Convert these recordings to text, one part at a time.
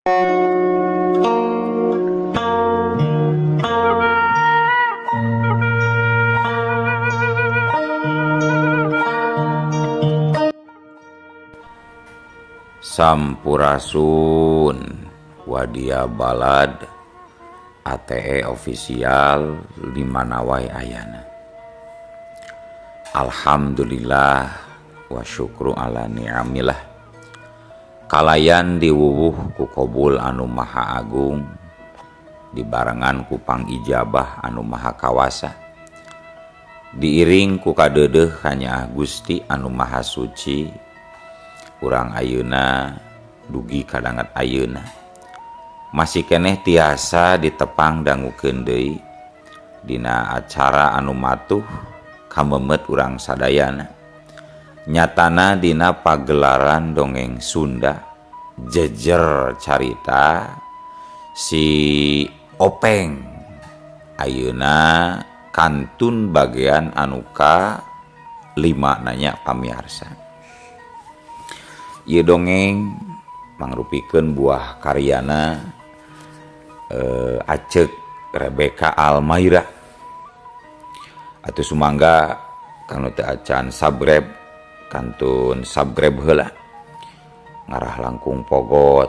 Sampurasun Wadia Balad ATE official di mana wae ayana. Alhamdulillah wa syukru ala ni'amillah. Kalayan diwuwuh ku kobul anu maha agung, dibarengan ku pangijabah anu maha kawasa, diiring ku kadeudeuh kanyaah Gusti anu maha suci. Urang ayeuna dugi kadangat ayeuna masih keneh tiasa ditepang dangukeun deui dina acara anu matuh kamemet urang sadayana, nyatana dina pagelaran dongeng Sunda jejer carita si Openg ayeuna kantun bagian anu ka 5 nanya pamiarsa. Ieu dongeng mangrupikeun buah karyana Acek Rebecca Almaira. Atuh sumangga kanu teu acan subscribe kantun subscribe heula, ngarah langkung pogot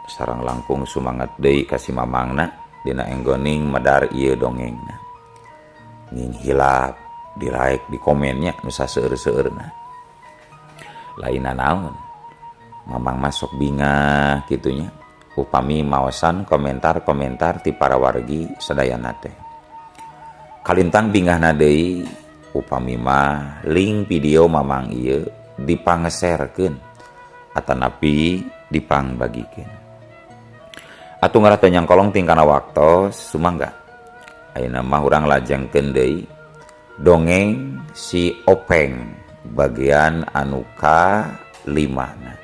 sareng langkung sumangat deui ka si mamangna dina enggoning medar ieu dongengna. Ning hilap di like di komennya nu saseueur-seueurna. Lainna naon? Mamang masuk bingah gitunya upami maosan komentar-komentar ti para wargi sadayana teh. Kalintang bingahna deui upami mah link video mamang ieu dipangeserkeun atanapi dipangbagikeun. Atuh ngarah teu nyangkolong tingkana waktos sumangga. Ayeuna mah urang lajengkeun deui dongeng si Openg bagian anu ka 5 na.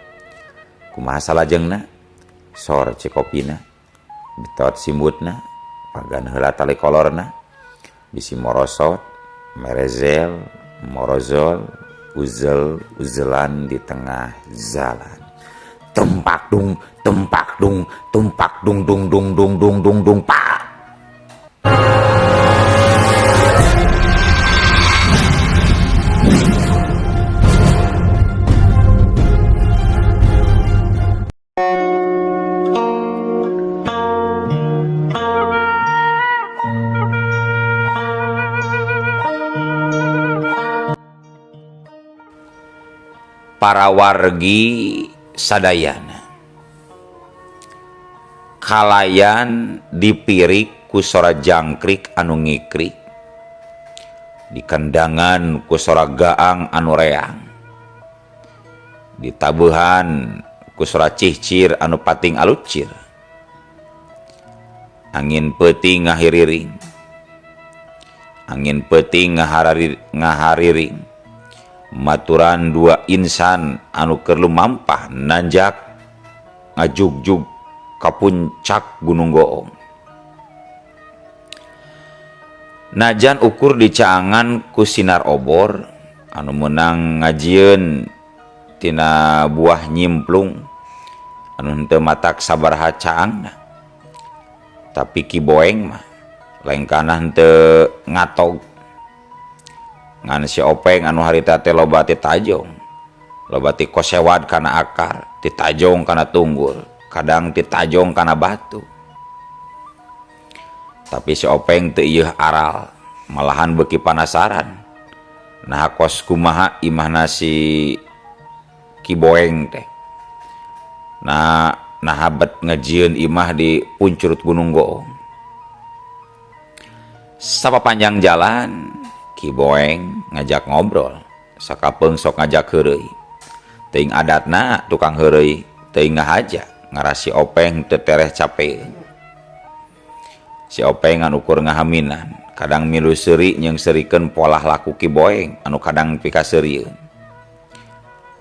Kumaha salajengna? Sor cikopina, betot simbutna, pagan heula tali kolorna, bisi morosot, merezel, morozol, uzel, uzelan di tengah jalan. Tumpak dung, tumpak dung dung dung dung dung dung dung pak. Para wargi sadayana kalayan dipirik ku sora jangkrik anu ngikrik, dikendangan ku sora gaang anu reang, ditabuhan ku sora cihcir anu pating alucir, angin peuting ngahiriring, angin peuting ngahariring, maturan dua insan anu keur lumampah nanjak ngajugjug ka puncak Gunung Goong. Najan ukur dicaangan ku sinar obor anu meunang ngajieun tina buah nyimplung anu henteu matak sabaraha caangna, tapi Ki Boeng mah lengkana henteu ngatog. Ngan si Openg anu harita teh loba ti tajong, loba ti kosewad kana akar, ti tajong kana tunggul, kadang ti tajong kana batu. Tapi si Openg teu ieuh aral, malahan beuki panasaran. Nah kos kumaha imahna si Ki Boeng teh. Nah naha bet ngajieun imah di puncurut Gunung Goong. Sapapanjang jalan Ki Boeng ngajak ngobrol, sakapeung sok ngajak heureuy. Teuing adatna tukang heureuy, teuing ngahaja, ngarah si Openg teu tereh capeun. Si Openg ngan ukur ngahaminan, kadang milu seuri jeung seurikeun polah laku Ki Boeng anu kadang pikaseurieun.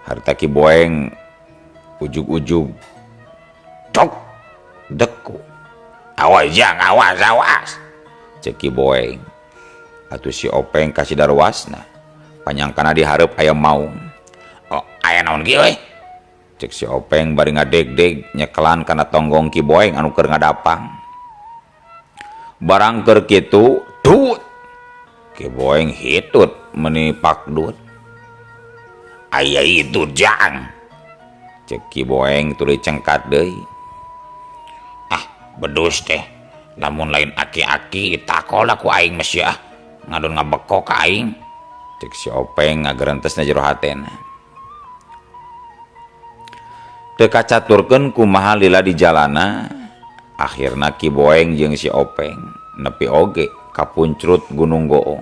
Harita Ki Boeng ujug-ujug cok deku. Awas jang, awas awas. Ceuk Ki Boeng. Atuh si Openg kasih darwasna, panyangkana dihareup aya maung. Oh, aya naon kieu euy? Cek si Openg bari ngadegdeg nyekelan kana tonggong Ki Boeng anu keur ngadapang. Barang keur kitu, dut. Ki Boeng hitut meuni pakdut. Aya itu jang. Cek Ki Boeng tuluy cengkat deui. Ah, bedus teh. Lamun lain aki-aki ditakol ku aing mah sia. Ngadon ngabekok ka aing. Cek si Openg ngagerentes na jero hatena. Teu kacaturkeun kumaha lila di jalana, akhirna Ki Boeng jeung si Openg nepi oge ka puncrut Gunung Goong.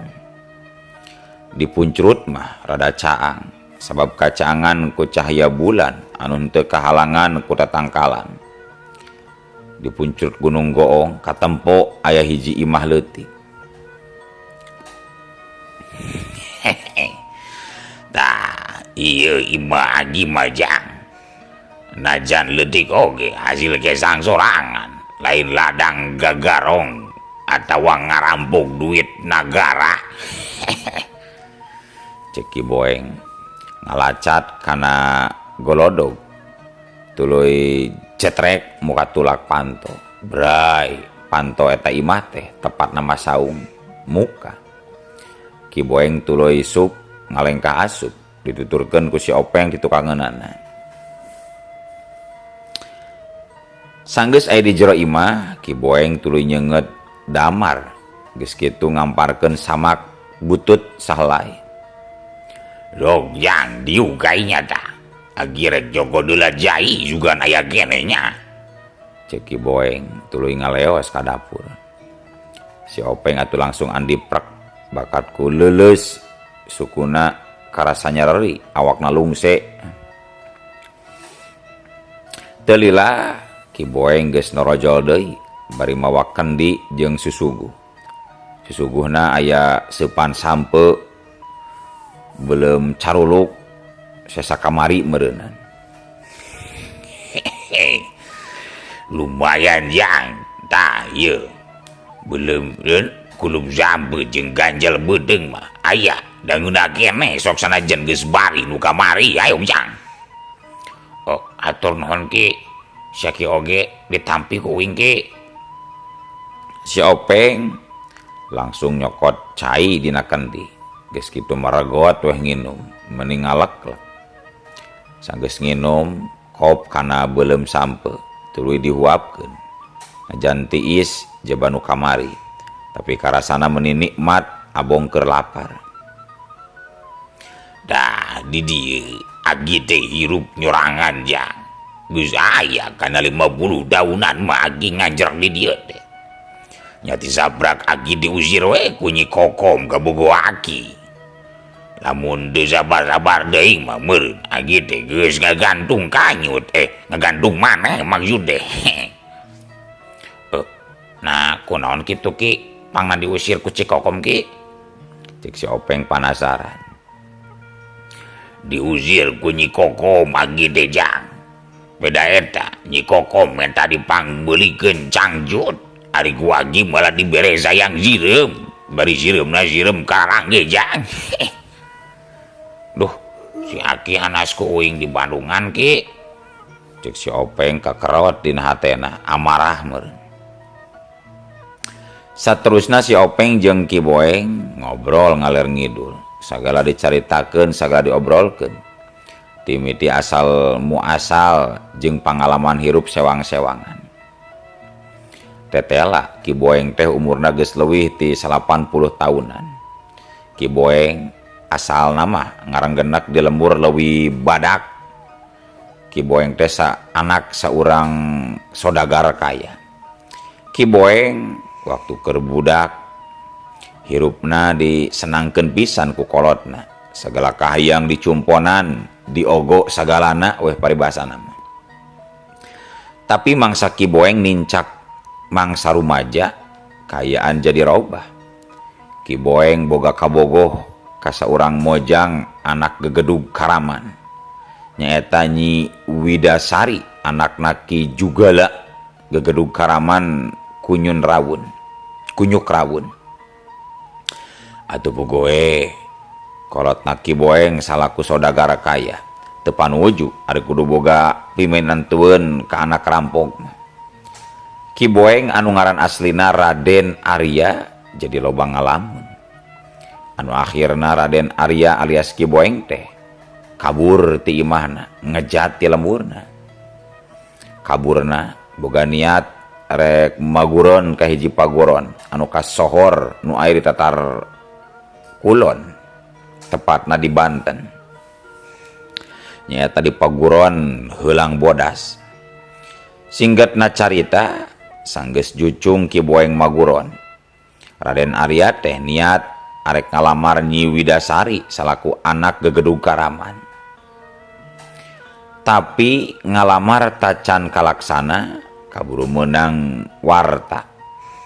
Di puncrut mah rada caang, sabab kacaangan ku cahaya bulan anu henteu kahalangan ku tatangkalan. Di puncrut Gunung Goong katempo aya hiji imah leutik. Tah, ieu imah Agi Majang. Najan leutik oge hasil kesang sorangan, lain ladang gagarong atawa ngarampok duit nagara. Cek Ki Boeng ngalacat kana golodog tuluy cetrek muka tulak panto. Bray, panto eta imah teh tepat nama saung muka. Ki Boeng tuluy sup ngalengkah asup dituturkeun ku si Openg di tukangeunana. Sanggeus aya di jero imah, Ki Boeng tuluy nyeungeut damar. Geus kitu ngamparkeun samak butut sahelai. Dog jang diuk kainya tah. Agi rek jogo deula jai sugan aya keneh nya. Cek Ki Boeng tuluy ngaleos ka dapur. Si Openg atuh langsung andiprek bakat ku leuleus sukuna karasa nyereri awakna lungse. Teu lila Ki Boeng geus norojol deui bari mawa kendi jeung susuguh. Susuguhna aya seupan sampe belum caruluk sesa kamari meureunnan. Lumayan jang tah ieu. Belum kulub sampe jeung ganjel beuteung mah aya dangeuna keneh sok sanajan geus bari nu kamari ayo jang. Oh, atur nuhun Ki. Syaki oge ditampi ku uing Ki. Si Openg langsung nyokot cai dina kendi. Geus kitu maragot weh nginum, meni ngalek-lek. Sanggeus nginum, kop kana beuleum sampe, tuluy dihuapkeun. Najan tiis jaba nu kamari, tapi karasana meni nikmat abong keur lapar. Dah di dieu agi teh hirup nyorangan jang. Geus aya kana 50 daunan mah agi nganjrek di dieu teh. Nya tisabrak agi diusir we ku Nyi Kokom ka bogo aki. Lamun teu sabar-sabar deui mah meureun agi teh geus ngagantung kanyut, ngagantung maneh maksud teh. Nah kunaon kitu Ki pangna diusir ku Ci Kokom Ki? Cek si Openg panasaran. Diusir ku Nyi Kokom agi teh jang. Beda eta Nyi Kokom menta dipangbeulikeun cangcut. Ari ku agi malah dibere sayang sireum. Bari sireumna sireum karang ge jang. Duh, si Aki hanas ku uing di Bandungan Ki. Cek si Openg kakerot dina hatena, amarah meureun. Saterusna si Openg jeung Ki Boeng ngobrol ngaler ngidul. Sagala dicaritakeun, sagala diobrolkeun. Timiti asal muasal jeung pangalaman hirup sewang-sewangan. Tetela Ki Boeng teh umurna geus leuwih ti 80 tahunan. Ki Boeng asal nama ngaranggenak di lembur leuwih badak. Ki Boeng teh anak saurang sodagar kaya. Ki Boeng waktu keur budak hirupna disenangkeun pisan ku kolotna. Sagala kahayang dicumponan, diogo sagalana weh paribasana mah. Tapi mangsa Ki Boeng nincak mangsa rumaja kayaan jadi robah. Ki Boeng boga kabogoh ka saurang mojang anak gegedug karaman. Nyaeta Nyi Widasari anakna Ki Jugala gegedug karaman kunyun rawun, kunyuk rawun. Atuh pogoe kolotna Ki Boeng salaku sodagar kaya. Teu panuju ari kudu boga piminantueun ka anak rampok. Ki Boeng anu ngaran aslina Raden Arya jadi loba ngalamun. Anu akhirna Raden Arya alias Ki Boeng teh kabur ti imahna, ngejat ti lemburna. Kaburna boga niat rek maguron ka hiji paguron anu kasohor nu aya di tatar kulon, tepatna di Banten. Nyaeta di paguron Heulang Bodas. Singgetna carita sanggeus jucung Ki Boeng maguron. Raden Arya teh niat arek ngalamar Nyi Widasari salaku anak gegedug karaman. Tapi ngalamar tacan kalaksana kaburu meunang warta.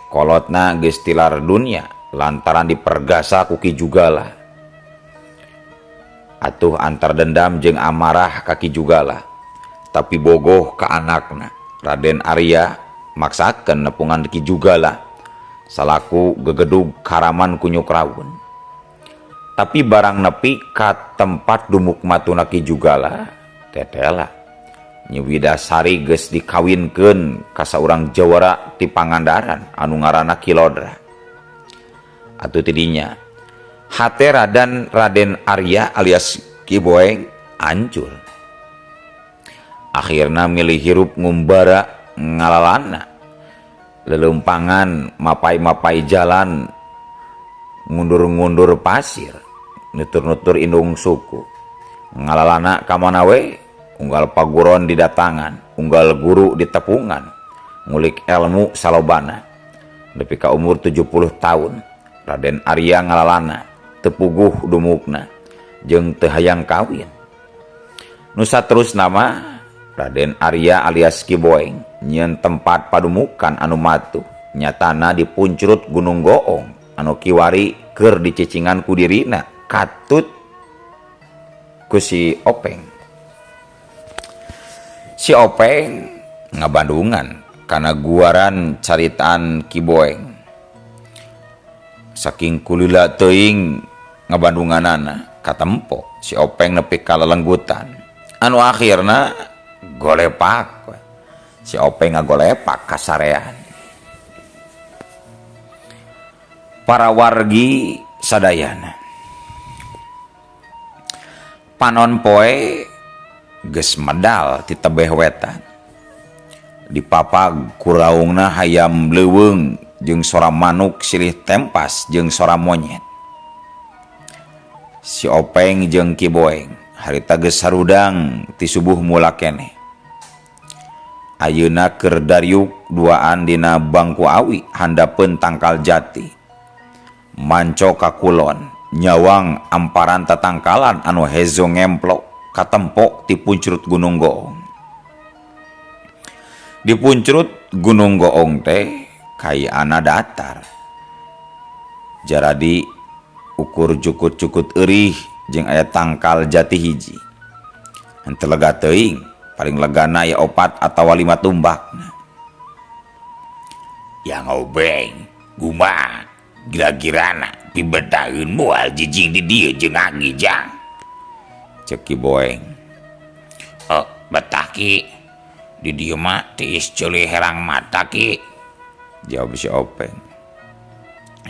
Kolotna geus tilar dunya lantaran dipergasa ku Ki Jugala. Atuh antar dendam jeung amarah ka Ki Jugala. Tapi bogoh ka anakna. Raden Arya maksakeun nepungan Ki Jugala salaku gegedug karaman Kunyuk Rawun. Tapi barang nepi ka tempat dumuk matuna Ki Jugala, tetela. Nyi Widasari geus dikawinkeun ka saurang jawara ti Pangandaran anu ngaranna Ki Lodra. Atuh tidinya hate Raden Arya alias Ki Boeng hancur. Akhirna milih hirup ngumbara ngalalana, lelempangan mapai-mapai jalan, ngundur-ngundur pasir, nutur-nutur indung suku. Ngalalana ka mana we, unggal paguron didatangan, unggal guru ditepungan, ngulik ilmu salobana. Nepi ka umur 70 tahun, Raden Arya ngalalana, teu puguh dumukna, jeung teu hayang kawin. Nu saterusna mah Raden Arya alias Ki Boeng nyieun tempat padumukan anu matuh, nyatana di puncrut Gunung Goong anu kiwari keur dicicingan ku dirina katut ku si Openg. Si Openg ngabandungan kana guaran caritaan Ki Boeng. Saking kulila teuing ngabandunganana katempo si Openg nepi ka lelenggutan. Anu akhirna golepak we. Si Openg ngagolepak kasarean. Para wargi sadayana. Panon poe geus medal ti tebeh wetan. Dipapag kuraungna hayam leuweung jeung sora manuk silih tempas jeung sora monyet. Si Openg jeung Ki Boeng harita geus sarudang ti subuh mula keneh. Ayeuna keur dariuk duaan dina bangku awi handapeun tangkal jati. Manco ka kulon, nyawang amparan tatangkalan anu hezo ngemplok katempo ti puncrut Gunung Goong. Di puncrut Gunung Goong teh kayana datar. Jaradi ukur cukut-cukut eurih jeung aya tangkal jati hiji. Henteu lega teuing, paling legana aya 4 atawa 5 tumbakna. Yang obeng, kumaha gira-girana pibetaheun moal jijing di dieu jeung agi jang. Cek Ki Boeng. Oh, betah ki. Di dieu mah tiis ceuli herang mata ki. Jawab si Openg.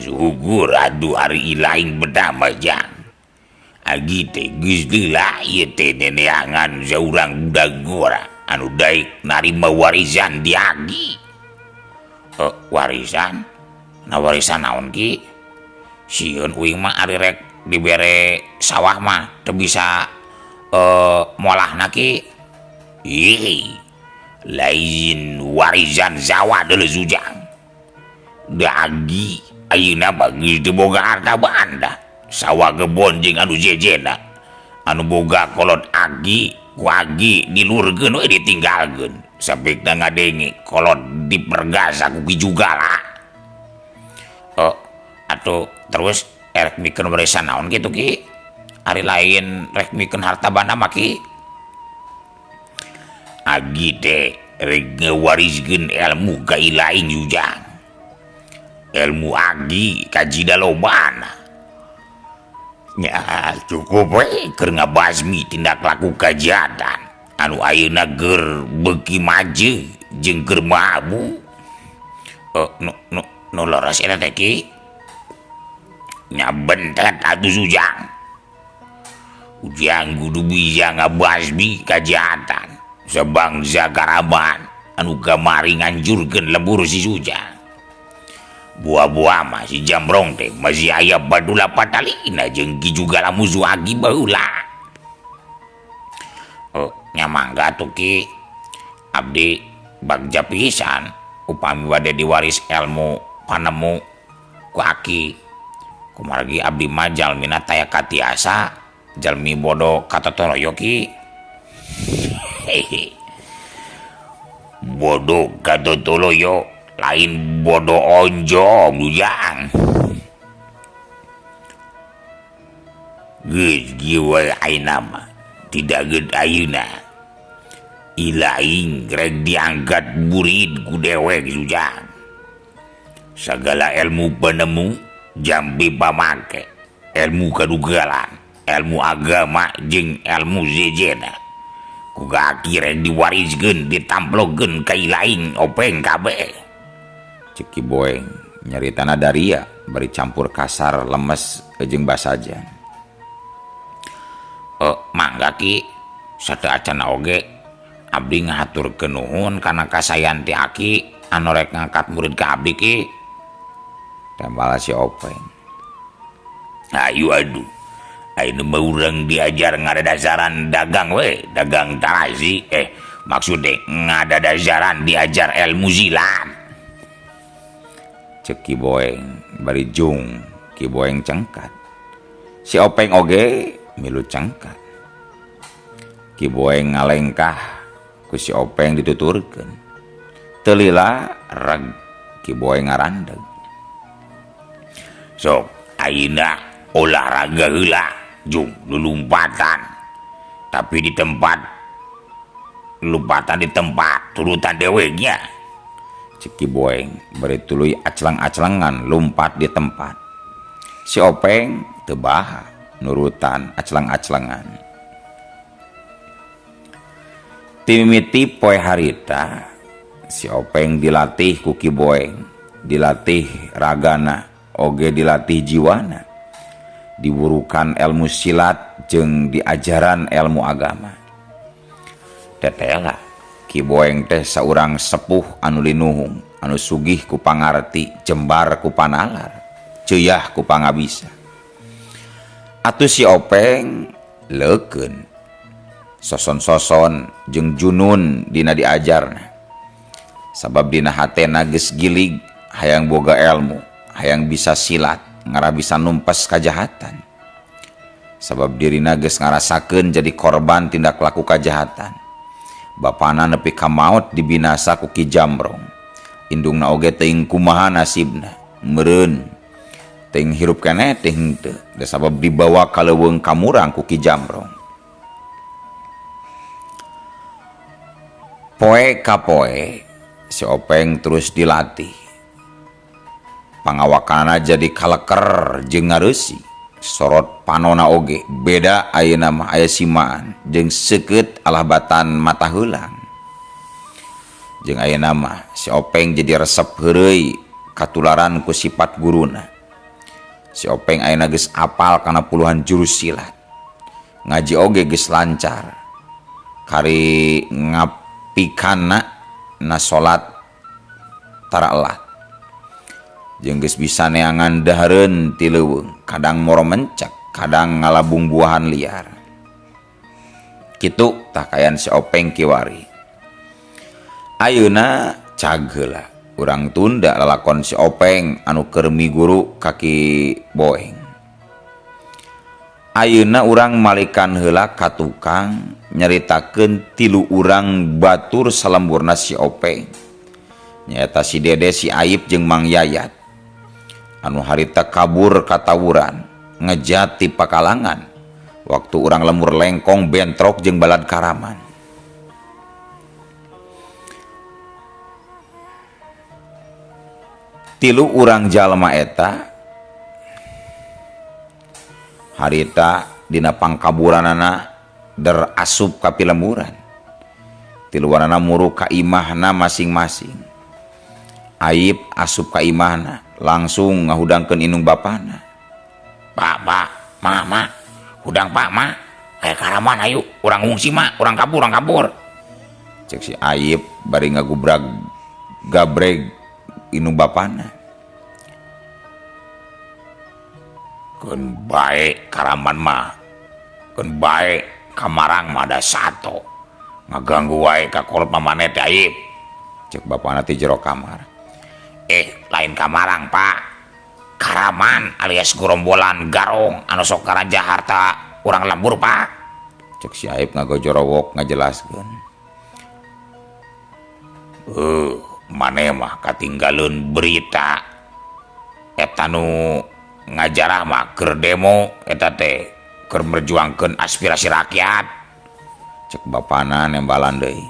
Suhugur aduh ari ilaing betah mah jang. Agi teh geus lila ieu teh neneangan saurang budak gora anu daek narima warisan di agi. Oh, warisan? Nah warisan naon ki? Sieun uing mah ari rek dibere sawah mah teu bisa molahna ki. Ih, lain warisan sawah deuleu sujang. Da agi ayeuna mah geus teu boga harta banda. Sawah kebon jeung anu jejena. Anu boga kolot agi, ku agi dilurkeun we ditinggalkeun. Sapikna ngadenge kolot dipergasa ku Ki Jugala. Oh, atuh terus erek mikeun warisan naon kitu ki? Ari lain rek mikeun harta banda mah ki. Agi teh rek ngawariskeun ilmu ka ilaing yujang. Ilmu agi kajida lobana. Nya cukup we keur ngabasmi tindak laku kajahatan anu ayeuna keur beuki maju jeung keur mabu. Nu leres eta teh Ki. Nya bentet atuh Ujang. Ujang kudu bisa ngabasmi kajahatan sabangsa karaman anu kamari nganjurkeun lembur si Ujang. Buah-buah mah si Jamrong teh masih aya badula patalina jeung Ki Jugala musuh agi baheula. Oh, nya mangga atuh Ki. Abdi bagja pisan upami bade diwaris ilmu panemu ku aki. Kumargi abdi mah jalmina taya katiasa, jalmi bodoh katotoroyo Ki. Hehe. Bodoh katotoroyo lain bodoh onjong Ujang. Geus kieu we ayeuna mah tidak geut ayeuna. Ilaing rek diangkat murid ku dewek Ujang. Sagala ilmu penemu jambi pamake, ilmu kadugalan, ilmu agama jeung ilmu zejena. Ku aki rek diwariskeun ditamplokeun ka ilaing Openg kabeh. Cek Ki Boeng nyaritana daria bari campur kasar lemes jeung basajan. Mangga Ki, sateu acana oge abdi ngahaturkeun nuhun kana kasayan ti aki anu rek ngangkat murid ka abdi Ki. Tembala si Openg. Ayu aduh, ayeuna mah urang diajar ngadadasaran dagang we, dagang tarasi, maksudnya ngadadasaran diajar ilmu silat. Cek Ki Boeng bari jung Ki Boeng cengkat. Si Openg oge milu cengkat. Ki Boeng ngalengkah ku si Openg dituturkeun. Teu lila reg Ki Boeng ngarandeg. Sok ayeuna olahraga heula jung lulumpatan. Tapi di tempat lumpatan di tempat turutan deweknya. Cek Ki Boeng bari tuluy aclang-aclangan lumpat di tempat. Si Openg teu baha nurutan aclang-aclangan. Timimiti poe harita si Openg dilatih ku Ki Boeng, dilatih ragana oge dilatih jiwana, diburukan ilmu silat jeung diajaran ilmu agama. Tetela Ki Boeng teh saurang sepuh anu linuhung, anu sugih ku pangarti, jembar ku panalar, ceuah ku pangabisa. Atuh si Openg leukeun, soson-soson jeung junun dina diajarna. Sabab dina hatena geus gilig hayang boga ilmu, hayang bisa silat, ngarah bisa numpes kajahatan. Sabab dirina geus ngarasakeun jadi korban tindak laku kajahatan. Bapana nepi ka maot dibinasa ku Ki Jamrong. Indungna oge teuing kumaha nasibna, meureun teuing hirup keneh teh henteu, da sabab dibawa ka leuweung kamurang ku Ki Jamrong. Poe ka poe si Openg terus dilatih. Pangawakanana jadi kaleker jeung ngareusi. Sorot panona oge beda ayeuna mah aya simaan jeung seukeut alah batan mata heulang. Jeung ayeuna mah si Openg jadi resep heureuy katularan ku sifat guruna. Si Openg ayeuna geus apal kana puluhan jurus silat. Ngaji oge geus lancar. Kari ngapikana na salat tara elat. Jeung geus bisa neangan dahareun ti leuweung, kadang moro mencek, kadang ngalabung buahan liar. Kitu tah kayan si Openg kiwari. Ayeuna cag heula urang tunda lalakon si Openg anu keur miguru ka Ki Boeng. Ayeuna urang malikan heula ka tukang nyaritakeun tilu urang batur salemburna si Openg. Nyaeta si Dede, si Aib jeung Mang Yayat. Anu harita kabur katawuran, ngejati pakalangan. Waktu urang lemur lengkong bentrok jeung balad karaman. Tilu urang jalma eta Harita dina pangkaburanana der asup ka pilemburan. Tiluanana muru ka imahna masing-masing. Aib asup ka imahna langsung ngahudangkeun indung bapana. Pak, pak, ma, ma, hudang pak, ma, aya karaman ayo, urang ngungsi ma, urang kabur, urang kabur. Cek si Aib bari ngagubrag gabreg indung bapana. Keun bae karaman mah, keun bae kamarang mah da sato. Ngaganggu wae ka kolot mamane teh Aib. Cek bapana ti jero kamar. Lain kamarang, Pak. Karaman alias gerombolan garong anu sok karaja harta urang lembur, Pak. Cek si Aib ngagojorowok ngajelaskeun. Maneh mah katinggaleun berita eta nu ngajarah mah keur demo eta teh keur merjuangkeun aspirasi rakyat. Cek bapana nembalan deui.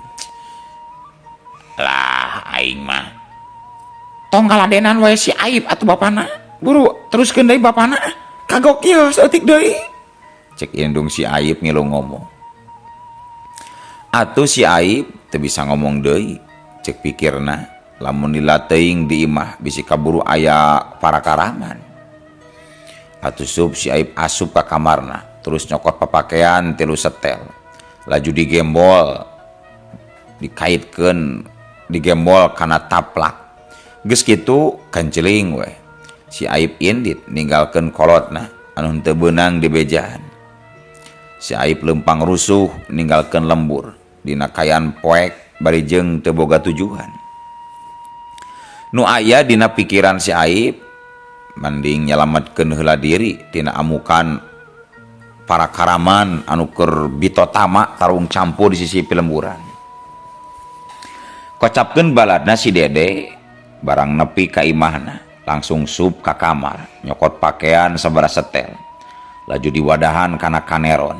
Lah aing mah tong ngaladenan wae si Aib atuh bapana. Buru teruskeun deui bapana. Kagok ieu saeutik deui. Cek indung si Aib ngilu ngomong. Atuh si Aib teu bisa ngomong deui. Cek pikirna lamun dilateuing di imah bisi kaburu aya para karaman. Atuh sup si Aib asup ka kamarna terus nyokot papakean 3 setel. Laju digembol, dikaitkeun, digembol kana taplak. Geus kitu kanceling we. Si Aib indit ninggalkeun kolotna anu henteu beunang di bejaan. Si Aib lempang rusuh ninggalkeun lembur dina kayan poek bari jeung teu boga tujuan. Nu aya dina pikiran si Aib mending nyalametkeun heula diri tina amukan para karaman anu keur bitotama tarung campur di sisi pilemburan. Kocapkeun baladna si Dede barang nepi ka imahna langsung sup ka kamar nyokot pakaian sabaraha setel laju diwadahan kana kaneron.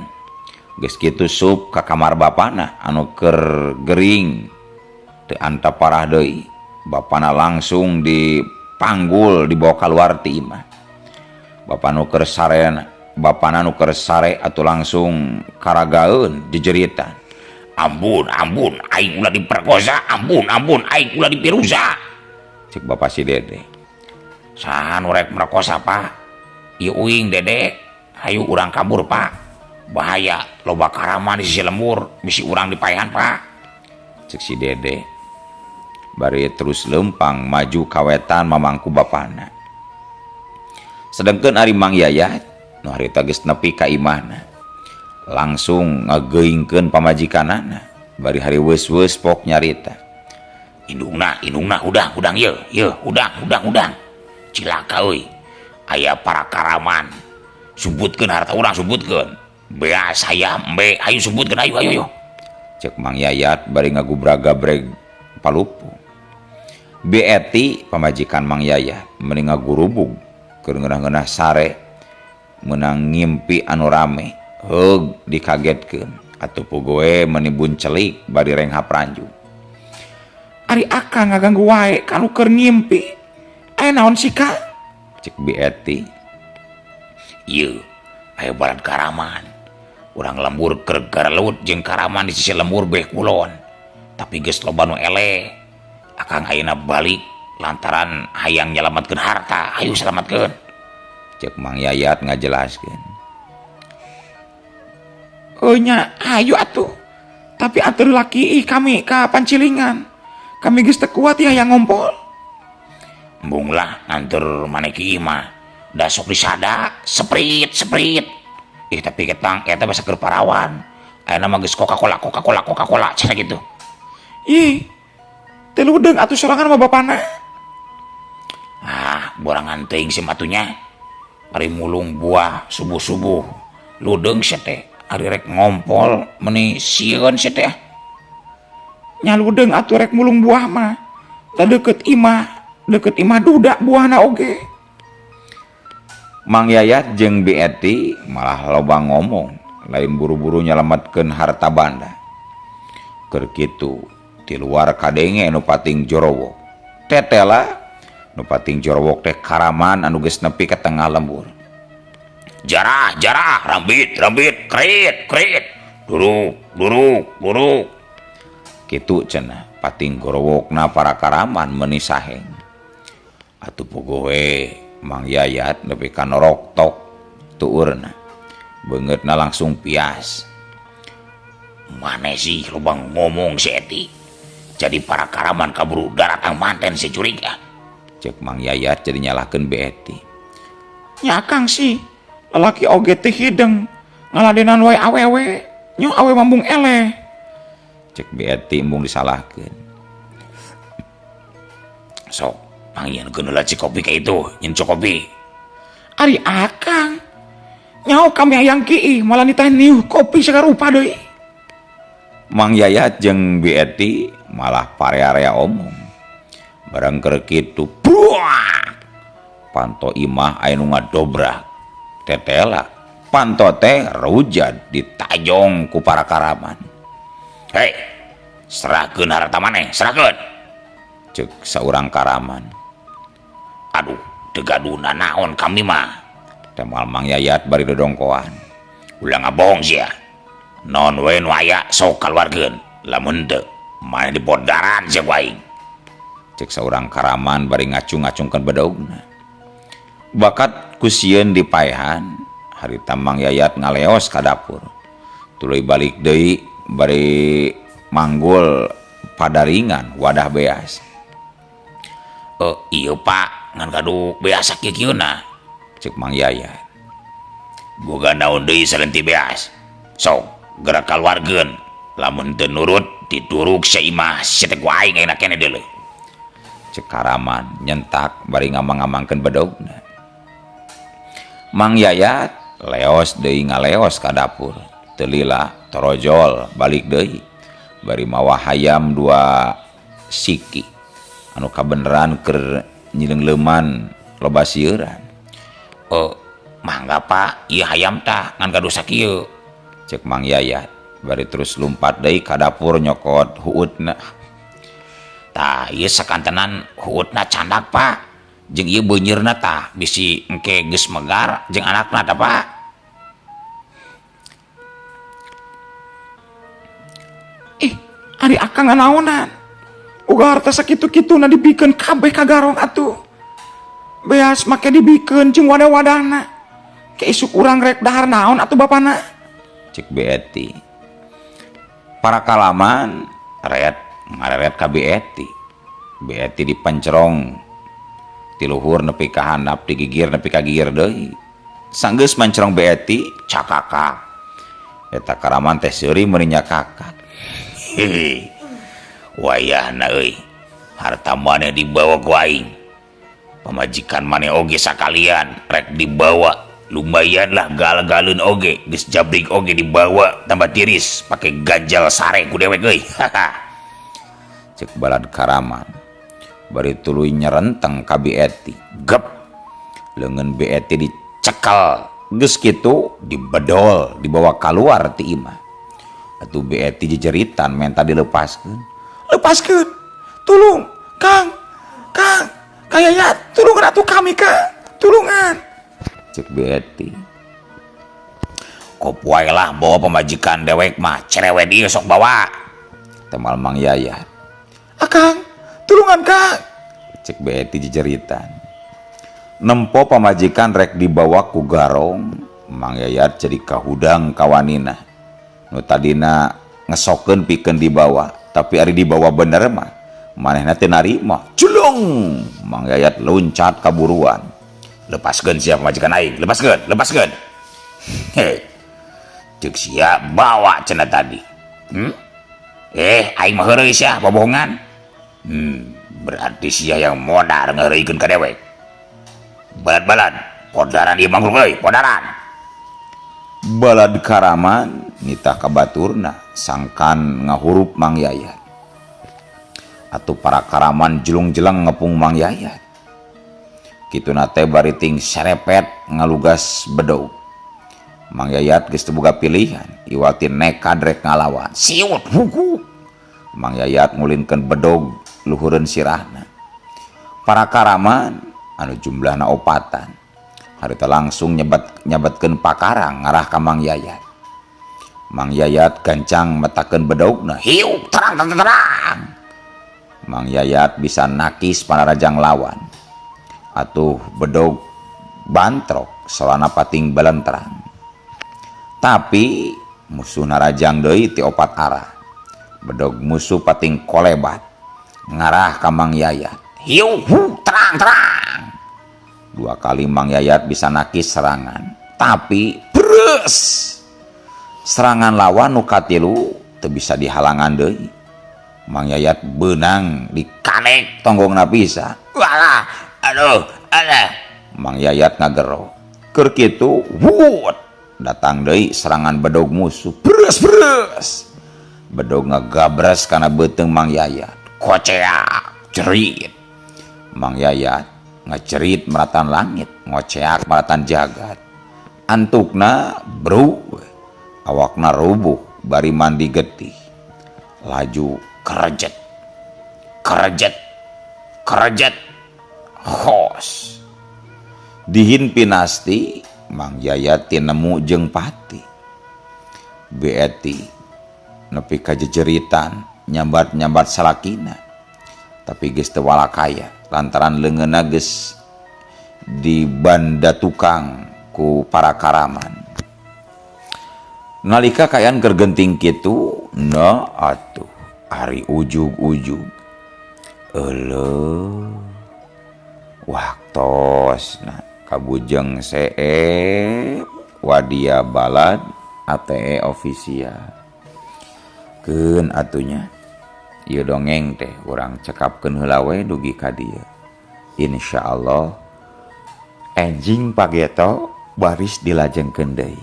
Geus kitu sup ka kamar bapana anu keur gering teu anta parah deui. Bapana langsung dipanggul dibawa kaluar ti imah. Bapa nu keur sarena, bapana nu keur sare atuh langsung karagaeun jejeritan. Ampun, ampun, aing ulah diperkosa, ampun, ampun, aing ulah dipirusa. Cek bapa si Dede. Saha nu rek merkosa, Pak? Ieu uing Dede, hayu urang kabur, Pak. Bahaya, loba karaman di sisi lembur, bisi urang dipaehan, Pak. Cek si Dede. Bari terus lempang maju kawetan mamangku bapana. Sedengkeun ari Mang Yayat nu harita geus nepi ka imahna. Langsung ngageuingkeun pamajikanana bari hari weus-weus pok nyarita. Indungna, indungna hudang, hudang ye, ye, hudang, hudang, hudang. Cilaka euy. Aya para karaman. Sebutkeun harta urang, sebutkeun. Bea saya embe, ayo sebutkeun, ayo, ayo, ayo. Cek Mang Yayat bari ngagubrag-gabreg palupu. Bi Eti pamajikan Mang Yayat meni ngagurubug keur ngeunah-ngeunah sare meunang ngimpi anu rame heug dikagetkeun atuh pugoe meni buncelik bari renghap ranjung. Ari akang ngaganggu wae ka nu keur ngimpi. Aya naon sih ka? Cek Bi Eti. Ieu aya balad karaman. Urang lembur keur gareleut jeung karaman di sisi lembur beh kulon. Tapi geus loba nu eleh. Akang ayeuna balik lantaran hayang nyalametkeun harta. Hayu salametkeun. Cek Mang Yayat ngajelaskeun. Oh nya, hayu atuh. Tapi atur laki ih kami ka pancilingan. Kami geus teu kuat ya yang ngompol. Embung lah nganter maneh ki imah. Da sok disada, seprit, seprit. Ih tapi ketang eta basa keur parawan. Ayeuna mah geus Coca-Cola, Coca-Cola, Coca-Cola cenah kitu. Ih, teu ludeung atuh sorangan mah bapana. Ah, borangan teuing si matunya. Ari mulung buah subuh-subuh. Ludeung sia teh. Ari rek ngompol meni sieun sia teh. Nya ludeung atuh rek mulung buah mah. Da deukeut imah, deukeut imah duda buahna oge. Mang Yayat jeung Bi Eti malah loba ngomong, lain buru-buru nyalametkeun harta banda. Keur kitu ti luar kadenge nu pating jorowok. Tetela nu pating jorowok teh karaman anu geus nepi ka tengah lembur. Jarah jarah rambit rambit krit krit duruk duruk duruk. Kitu cenah pating gorowokna para karaman meuni saheng. Atuh puguh we Mang Yayat nepi ka norok tok tuurna. Beungeutna langsung pias. Maneh sih loba ngomong si Eti. Jadi para karaman kaburu daratang manten si curiga. Cek Mang Yayat jadi nyalahkeun Bi Eti. Nya Akang sih, lalaki oge teh hideng, ngaladenan wae awewe, nyo awe mambung eleh. Cek Bi Eti embung disalahkeun. Sok, pangieunkeun heula cikopi ka itu, nyin kopi. Ari Akang, nyaho kami hayang kiih malah nitah niuh kopi sagarupa deui. Mang Yayat jeung Bi Eti malah parea-rea omong. Barang keur kitu, bruak! Panto imah aya nu ngadobrak. Tetela, panto teh rujad ditajong ku para karaman. Hei, serahkeun harta maneh, serahkeun. Cek saurang karaman. Aduh, teu gaduh nanaon kami mah. Temal Mang Yayat bari dodongkoan. Ulah ngabohong sia. Non we nu aya sok kaluarkeun. Lamun teu, maneh dipodaran sia ku aing. Cek saurang karaman bari ngacung-ngacungkeun bedogna. Bakat ku sieun dipaehan, harita Mang Yayat ngaleos ka dapur. Tuluy balik deui bari manggul padaringan wadah beas. Ieu Pak, ngan gaduh beas sakieu-kieuna. Cek Mang Yayat. Boga naon deui salenti beas. Sok gerak kaluarkeun. Lamun teu nurut dituruk saimah sia teh ku aing ayeuna keneh deuleu. Cek karaman nyentak bari ngamang-ngamangkeun bedogna. Mang Yayat leos deui ngaleos ka dapur. Teu lila torojol balik deui bari mawa hayam 2 siki anu kabeneran keur nyileung-leuman loba sieuran. Mangga Pak, ieu hayam tah ngan gaduh sakieu. Cek Mang Yayat bari terus lumpat deui ka dapur nyokot huutna. Tah ieu sakantenan huutna candak Pak. Jeung ieu beunyeurna tah bisi engke geus megar jeung anakna tah Pak. Ih, ari Akang nganaonan? Uga harta sakitu-kituna dibikeun kabeh ka garong atuh. Beas make dibikeun jeung wadah-wadahna. Ke isuk urang rek dahar naon atuh bapana? Cek Bi Eti. Para kalaman ret ngareret ka Bi Eti. Bi Eti dipencerong ti luhur nepi ka handap digigir nepi ka gigir deui. Sanggeus mancerong Bi Eti cakakak. Eta karaman teh seuri meuni nyakakak. Hehe. Wayahna euy. Harta maneh dibawa ku aing. Pamajikan maneh oge sakalian rek dibawa. Lumayan lah gal-galun oge, geus jabrik oge dibawa tambah tiris pake ganjal sare ku dewek euy. Cek balad karaman. Bari tuluy nyerenteng ka Bi Eti. Gep. Leungeun Bi Eti dicekel. Geus kitu dibedol dibawa kaluar ti imah. Atuh Bi Eti jejeritan menta dilepaskeun. Lepaskeun. Tulung, Kang. Kang, Kang Yayat, tulungan atuh kami, Kang. Tulungan. Cek Bi Eti. Kop wae lah bawa pamajikan dewek mah, cerewet ieu sok bawa. Temal Mang Yayat. Akang, tulungan Kang. Cek Bi Eti jejeritan. Nempo pamajikan rek dibawa ku garong, Mang Yayat jadi kahudang kawanina. Nu tadina ngesokeun pikeun dibawa, tapi ari dibawa bener mah manehna teu narima. Culung! Mang Yayat loncat kaburuan. Lepaskeun sia pamajikan aing, lepaskeun, lepaskeun. Hei. Ceuk sia bawa cenah tadi. Aing mah heureuy sia bobohongan. Berarti sia yang modar ngeureuykeun ka dewek. Balad-balad, podaran ieu mangruk euy, podaran. Balad karaman nitah ka baturna sangkan ngahurup Mang Yayat. Atuh para karaman jelung-jeleng ngepung Mang Yayat. Kituna teh bari ting serepet ngalugas bedog. Mang Yayat geus teu boga pilihan, iwati nekad rek ngalawan. Siut huku. Mang Yayat ngulinkeun bedog luhureun sirahna. Para karaman anu jumlahna opatan. Harita langsung nyebatkeun pakarang ngarah ka Mang Yayat. Mang Yayat gancang metakeun bedogna, hiup terang terang terang. Mang Yayat bisa nakis panarajang lawan. Atuh bedog bantrok solana pating belentrang. Tapi musuh narajang deui ti opat arah. Bedog musuh pating kolebat ngarah ka Mang Yayat. Hiup terang terang. Dua kali Mang Yayat bisa nakis serangan, tapi bres serangan lawan nu katilu teu bisa dihalangan deui. Mang Yayat beunang dikanek tonggongna pisan. Walah, aduh, alah. Mang Yayat ngagero. Keur kitu, wut, datang deui serangan bedog musuh. Bres bres. Bedog ngagabres kana beuteung Mang Yayat. Koceak, cerit. Mang Yayat ngecerit meratan langit, ngoceak meratan jagat. Antukna bru, awakna rubuh bari mandi getih. Laju kerejet, kerejet, kerejet, hos. Dihin pinasti Mang Yayat tinemu jeung pati. Beeti nepi ka jejeritan nyambat-nyambat salakina. Tapi geus teu walakaya lantaran leungeunna geus dibanda tukang ku para karaman. Nalika kaayaan keur genting kitu, na atuh ari ujug-ujug. Euleuh. Waktosna kabujeng seep wadia balad ATE official. Keun atunya ieu dongeng teh urang cekapkeun heula we dugi ka dieu. Insyaallah enjing pageto baris dilajengkeun deui.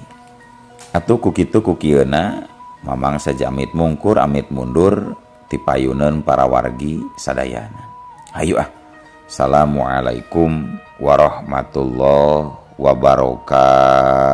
Atuh ku kitu ku kieuna Mamang saja amit mungkur amit mundur tipayuneun para wargi sadayana. Hayu ah. Assalamualaikum warahmatullahi wabarakatuh.